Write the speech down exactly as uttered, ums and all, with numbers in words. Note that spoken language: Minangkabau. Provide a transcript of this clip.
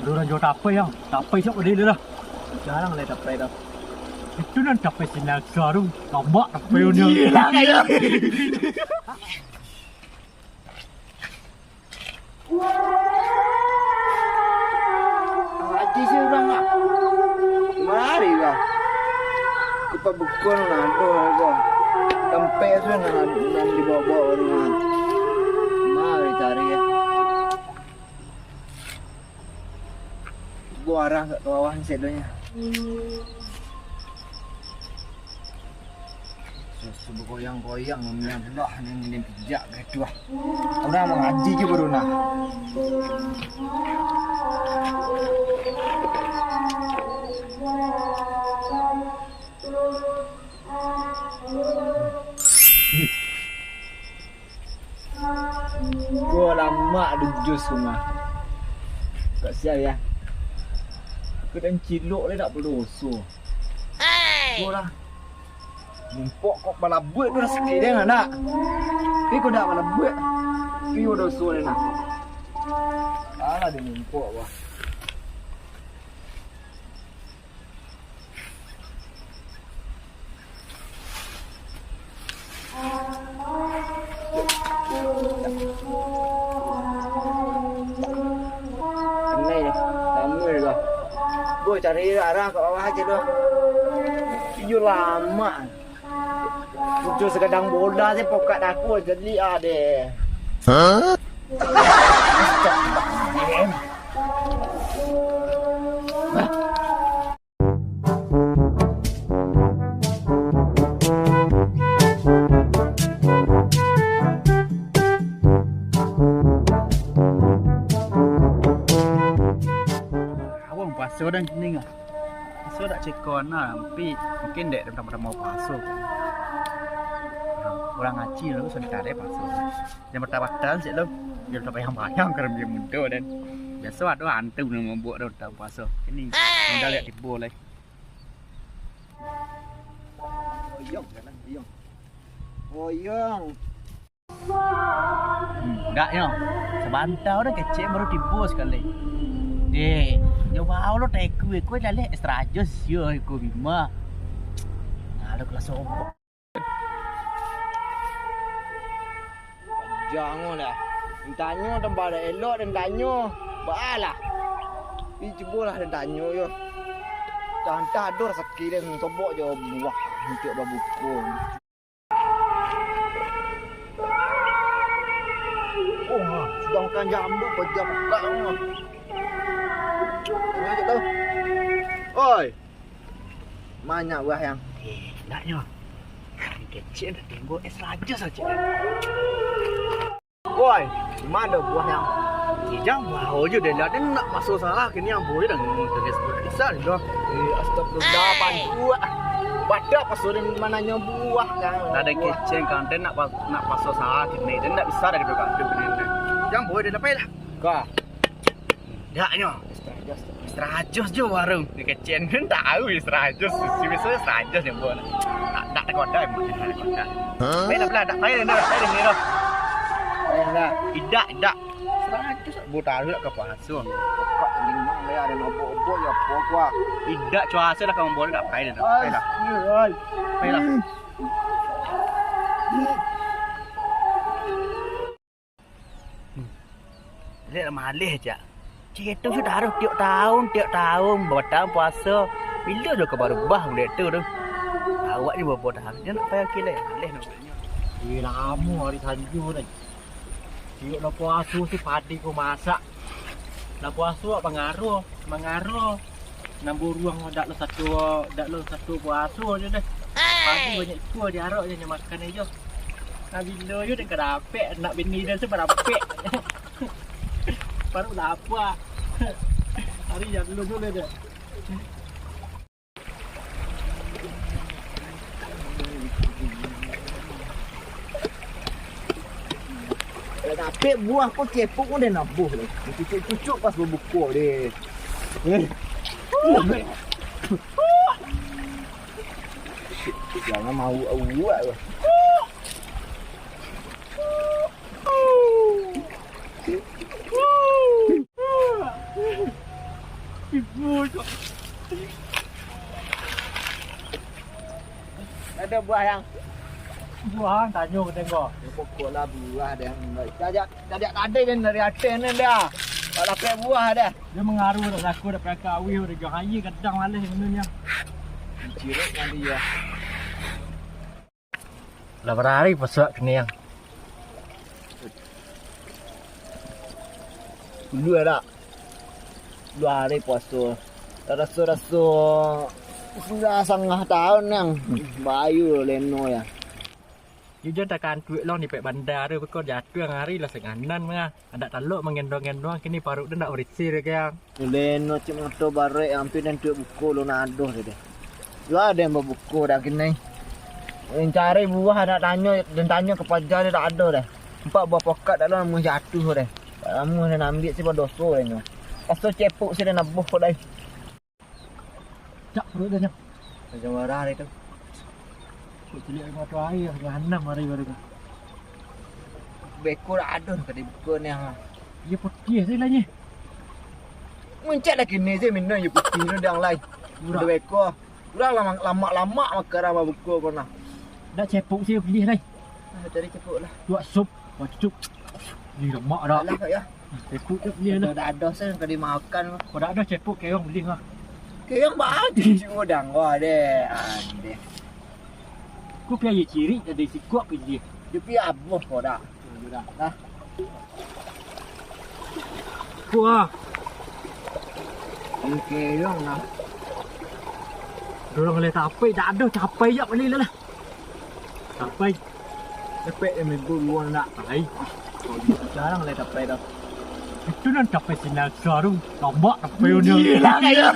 Urang juo tapai, yang tapai siap tadi tu lah. Jarang lah tapai tu. Itu nan tapai si Naga tu, tambak tapai tu. Gila, kayo. Ngaji si urang ah. Mari lah. Ka pabuko nan ado ko. Tampek tu nan, nan dibawa-bawa urang ah. Mari cari ya. Buarah ka bawah ni sadonyo. Susu bagoyang-goyang, mamiang lah ni, ni pijak ka itu ah. Urang mangaji je baru nah. Gua lamak di jus rumah. Kok sial ya. Kadang cilok le tak perlu usul. Gua lah. Mumpok kok balabuik tu rasaki dia nak. Tapi kok dak balabuik. Tapi udah usul dia nak. Alah dia mumpok wah. Kenai, lama juga. Boy, cari arah kat bawah aja tu. Iyo, lama. Muncul segadang bola je, pokak daku jadi ah deh. Hah? Awang puaso dan kening ah. Puaso dak ceko nah, tapi mungkin dek tentang pada mau puaso. Nah, urang aci lalu santai dek puaso. Yang batal-batal cek tu, yang batal bayang-bayang karena dia muda dan biaso ado hantu nan mambuek dah batal puaso. Kini modal yak tibo lai. Oyong, jalan oyong. Oyong. Hmm, dak nyo. Sabanta dah kecek baru tibo sakali. Dek, nyo bao lo teku iko laleh extra jos yo iko bima. Nah, lo kelas opo. Jangan lah. Tanyo tempat elok dan tanyo. Balah. Ih, cubolah dan tanyo yo. Tantah ado rasaki dan tobok jo buah untuk babuko. Oh, sudah makan jambu, pejam kak. Oi. Banyak buah yang. Eh, enaknyo. Kecil dah tembok, eh, seraja saja. Woi, di mana buah yang? Kijang bau je dia lah. Dia nak masuk salah kini yang boleh dah ngomong terus. Bisa dah. Eh, astagfirullah, panduak. Pada pasal di mananyo buah kan. Dah ada kecil kan, dia nak pas-, nak pasal salah kini. Dia nak bisa dah gitu kan. Dia kena ni. Yang boleh dia lepas lah. Kah. Dak nyo. Seratus je warung. Ni kecil kan tahu ya seratus. Si biasa seratus je buat. Tak, tak terkoda emang. Hah? Baiklah, belah, tak payah dah, tak payah dah. Payah dah. Idak, idak. Seratus buat taruh lah ke pasar. Kok limang dia ada nobok-nobok ya apa kuah. Idak cuaca dah kamu boleh tak payah dah. Payah dah. Payah dah. Dek lah maleh, cak. Cik tu sudah taruh tiok tahun, tiok tahun, batang puasa. Bilo jo ka barubah dek tu tu. Awak ni bobo tahan. Dia nak payah kilek. Maleh nak. Eh, lamo hari sanjo ni. Tiok lah puasa si padi ku masak. Lah puasa pangaruh, pangaruh. Nan buruang dak lo satu, dak lo satu puaso je deh. Pagi banyak ikua diarak je nyo makan ajo. Nah, bilo yo dek karapek, nak bini dia tu barapek. Baru lapar. Hari yang dulu dulu deh. Kalau dapek buah ko cepok ko den nabuh deh. Cucuk-cucuk pas babuko deh. Eh. Jangan mau awak lah. Ado buah, Yang? Buah, tanyo ka tengok. Ya, pokok lah buah, Dek. Sajak, sajak tadi kan dari ateh ni dah. Tak dapek buah dah. Dia mangaruh dah, saku dah pakai awih, dah jang aia kadang malah minum, Yang. Cirek nanti ya. Lah barari puaso kini, Yang? Dulu ado. Duo hari puaso. Raso-raso sudah satangah taun, Yang. Bayu leno, Yang. Yu jan takantuak long di pek banda tu, beko jatuah hari lah sanganan mah. Adak talok manggendong-gendong, kini paruik tu ndak barisi doh, Yang. Leno cik moto barek, ampia den tuak buko lo nadoh deh. Yo ado yang babuko dah kini. Den cari buah, nak tanyo, den tanyo ka paja deh, dak ado deh. Empat buah pokak dak lo namuah jatuah deh. Dak namuah den ambiak si badoso deh nyo. Aso cepuk si den nabuah deh. Cak paruik dah, Nyang. Macam marah hari tu. Kok ciliak mato aia, lah anam hari baru tu. Beko dak ado ka dibuka ni, ha. Iyo putiah tu lah nyo. Muncak lah kini se minum iyo putiah tu dang lai. Murah. Udah beko. Urang lamak-lamak makan mah buka ko nah. Dak cepuk se beli lai. Ah, cari cepuk lah. Buat sup, buat cucuk. Ni lemak dah. Alah, Kak, ya. Cepuk tu beli lah. Dah ado se ka dimakan. Kok dak ado cepuk, keong beli lah. Keong baju si udang ko deh. Andeh. Ku pi aia cirik tadi sikuak pi dia. Dia pi abuh ko dak. Nah, dah. Nah. Wah. Ini keong nah. Dorong oleh tapai, dak ado tapai jak bali lah. Tapai. Cepek yang minggu luang nak. Ai. Jarang lah tapai dah. Itu nan tapai sinaga tu, tombak tapai udah. Gila kayak.